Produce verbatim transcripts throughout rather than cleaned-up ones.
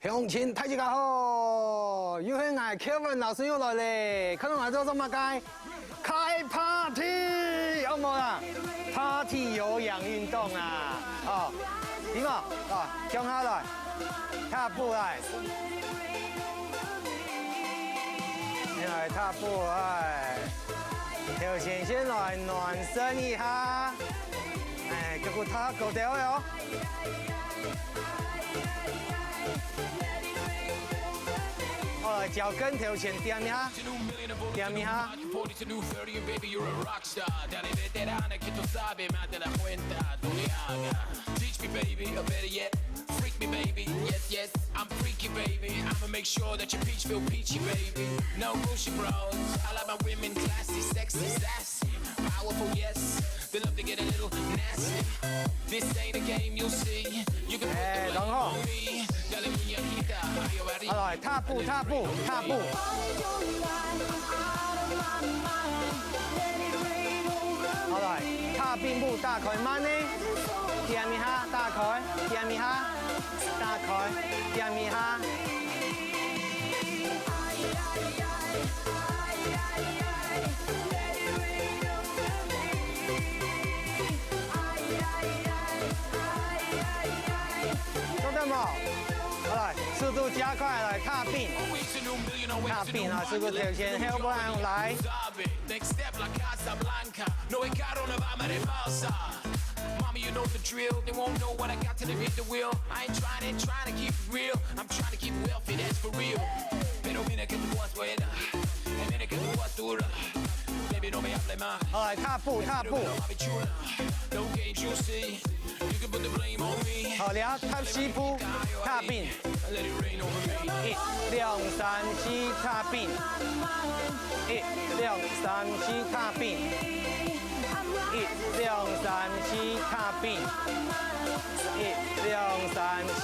鄉親，大家好，又係𠊎Kevin老師又來咧。看到𠊎做做麼个？開party，有無啦？Party有氧運動啊！哦，聽無？哦，共下來，踏步來，來踏步來，頭先先來暖身一下，哎，腳步踏高點哦。 好，來，腳跟頭前點一下，點一下。哎，然後，好來，踏步，踏步，踏步。好來，踏並步，打開慢呢，點一下，打開，點一下，打開，點一下。 做得無？好來，速度加快，來，踏並。踏並啊，速度頭前，後背來。好來，踏步，踏步。好，這踏四步，踏並。一、兩、三、四，踏並。一、兩、三、四，踏並。一、兩、三、四，踏並。一、兩、三、四。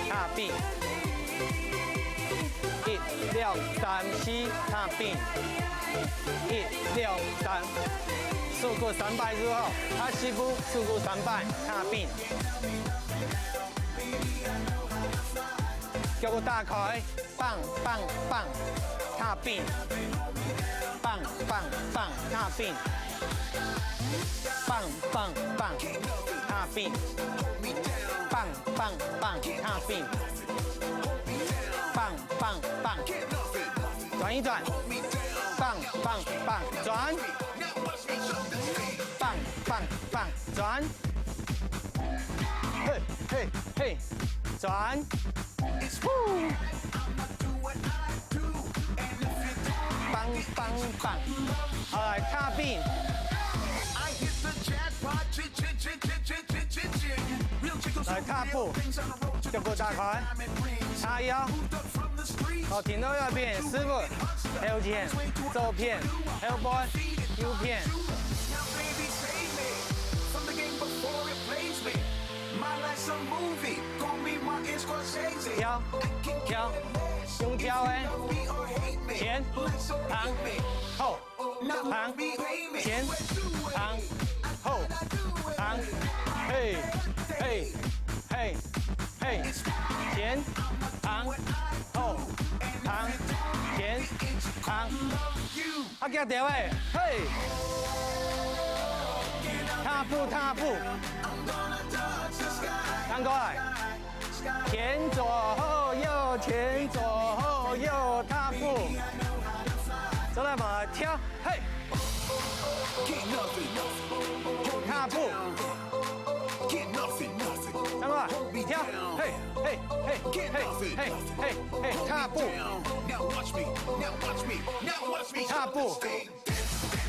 踏並。一、兩、三、四，踏並。一、兩、三。手骨三擺就好，踏四步，手骨三擺，踏並。腳步打開。 棒棒棒，踏並。棒棒棒，踏並。棒棒棒，踏並。棒棒棒，踏並。棒棒棒，轉一轉。棒棒棒，轉。棒棒棒，轉。嘿嘿嘿，轉。 棒棒棒，好，來踏並。來踏步，腳步打開，叉腰。好，停到右片，屎朏，頭前，左片，後背，右片。 跳，跳，用跳个，前，嘭，後，嘭，前，嘭，後，嘭，嘿，嘿，嘿，嘿，前，嘭，後，嘭，前，嘭。 啊，遽兜仔，嘿！踏步，踏步。翻過來。前左後右，前左後右，踏步。再來嘛，跳，嘿！踏步。 上來，跳，嘿，嘿，嘿，嘿，嘿，嘿，嘿，踏步。踏步。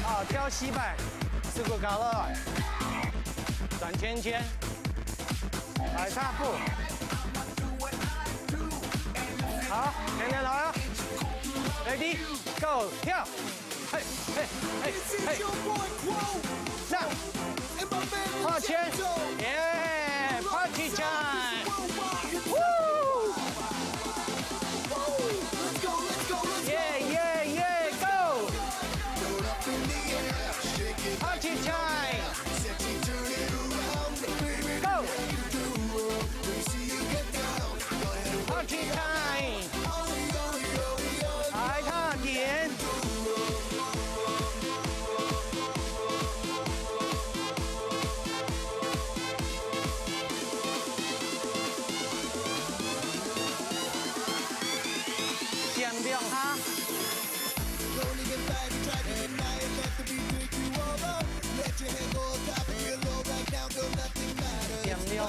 好，跳四擺，屎朏交落來。轉圈圈。來，踏步。好，天天來哦。Ready, go，跳！ 嘿，嘿，嘿，嘿。那，畫圈，耶，party time！Woo！耶，耶，耶，go！Party time！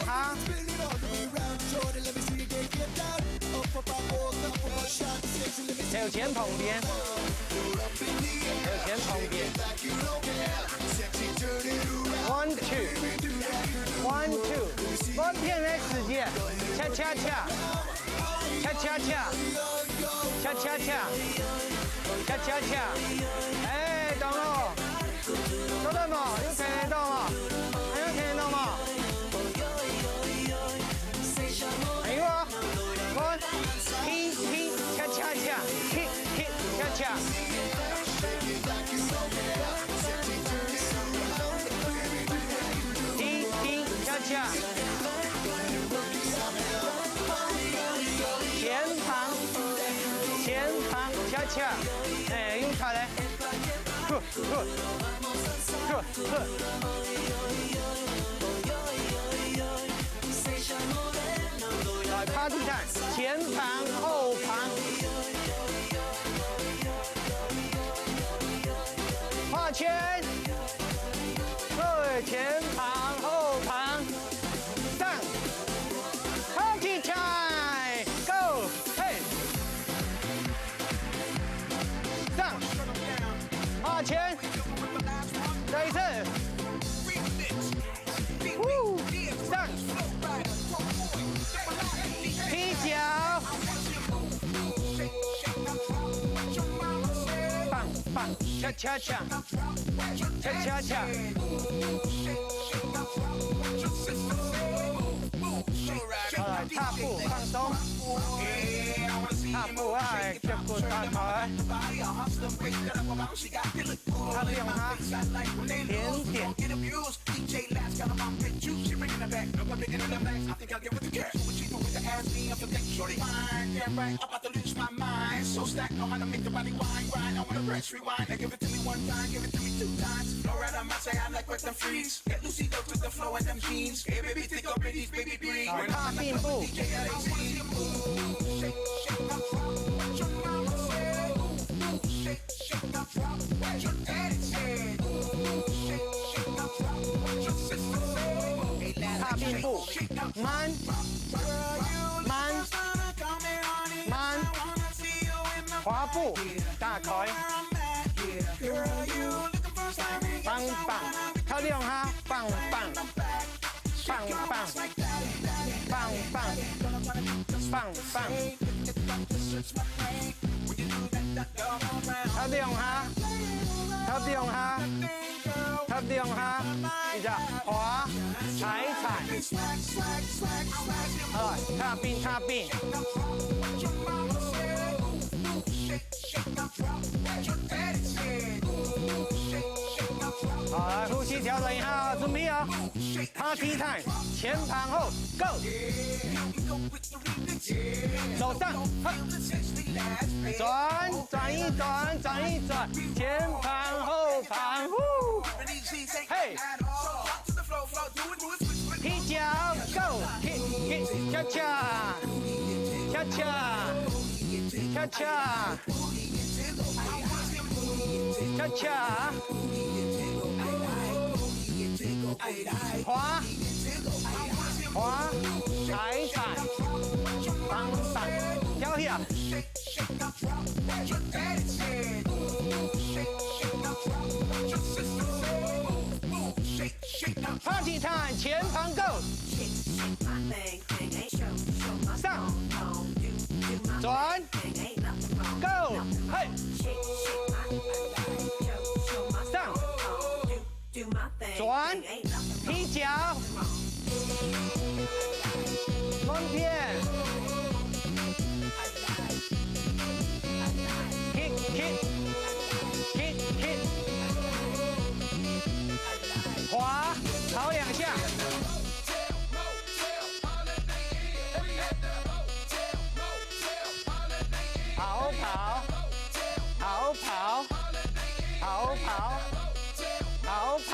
啊，手前旁邊，手前旁邊。One two, one two，半片个時間，恰恰恰，恰恰恰，恰恰恰，恰恰恰。哎，等哦。 做得無？有聽得到無？還有聽得到無？還有啊，我踢踢恰恰恰，踢踢恰恰，踢踢恰恰，前方前方恰恰，哎，用它嘞。 來，party time，前旁後旁，畫圈，對，前旁後旁，上，party time，go，嘿，上，畫圈。 再一次。Woo！上。踢腳。棒棒，恰恰恰，恰恰恰。好了，踏步放鬆，踏步啊，哎，腳步打開。 他不用哈，甜点。踏并步，慢，慢，慢，滑步，打开。棒棒，跳两下，棒棒。 棒棒，棒棒，棒棒。跳两下，跳两下，跳两下，一下滑，踩一踩。好，踏并，踏并。好，来，呼吸调整一下，准备哦。 Party time，前旁后，go！手上，嘿，转，转一转，转一转，前旁后旁，呼，嘿，踢脚，go，踢，踢，恰恰，恰恰，恰恰。 恰恰，滑，滑，踩一踩，棒棒，跳起来。Party time，前旁go。上，转， Go，嘿，上，转，踢脚，乱片，踢，踢，踢，踢，滑，跑两下。 跑跑，跑跑，跑跑，跑跑。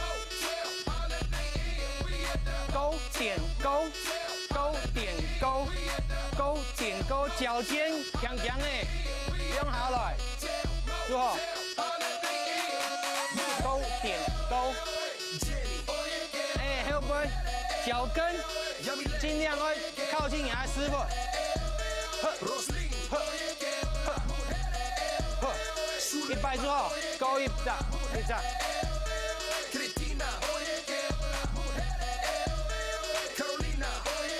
高點高，高點高，高點高，腳尖強強的，放下來，舒服。高點高，哎，後背，腳跟盡量愛靠近你的屎朏。 一擺之後，高一隻，一隻。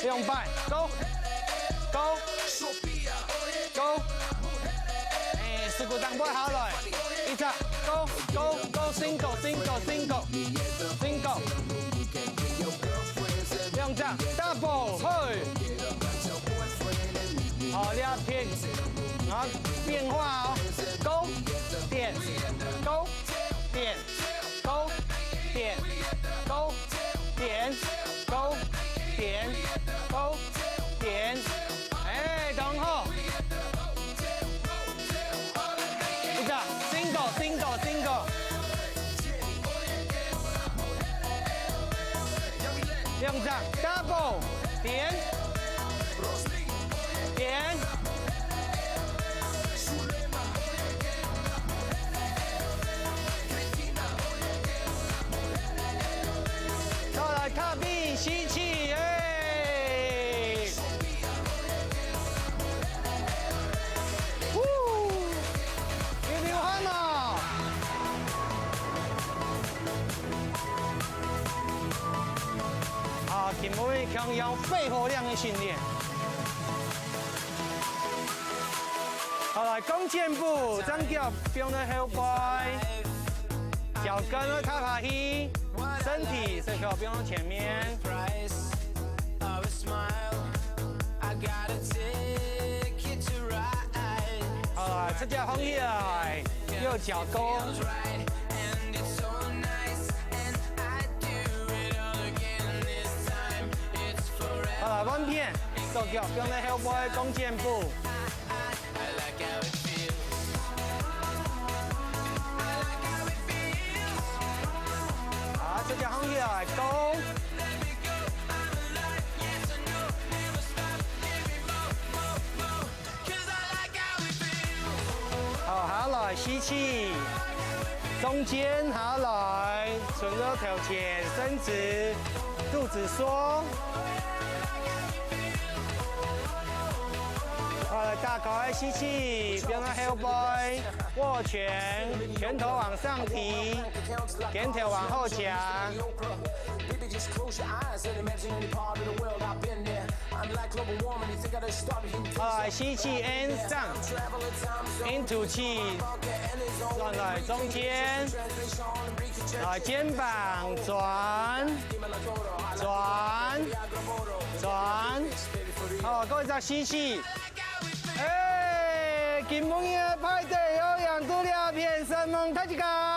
兩擺，高，高，高。哎，屎朏當背下來，一隻，高，高，高，single，single，single，single。兩隻，double，嘿。 好，你要變，然後變化哦，高點，高點，高點，高點，高點，高點，哎，當好。一隻，single，single，single。 兩隻，double，點，點。好，來，踏冰，吸氣，耶！呼，流流汗哦。 啊，今晡日強調肺活量个訓練。好，來，弓箭步，正腳放到後背，腳跟愛踏下去，身體隨腳放到前面。好，來，直接放起來，右腳弓。 好，換片，左腳放到後背弓箭步。好，這腳放起來，弓。 好，下來吸氣，中間下來，順著頭前伸直，肚子縮。好，來打開吸氣，放到後背，握拳，拳頭往上提，肩頭往後夾。 好，吸氣，and上。And吐氣，轉來中間。啊，肩膀轉，轉，轉。好，過一隻吸氣。哎，今晡日个派對有贏到這片，承蒙大家。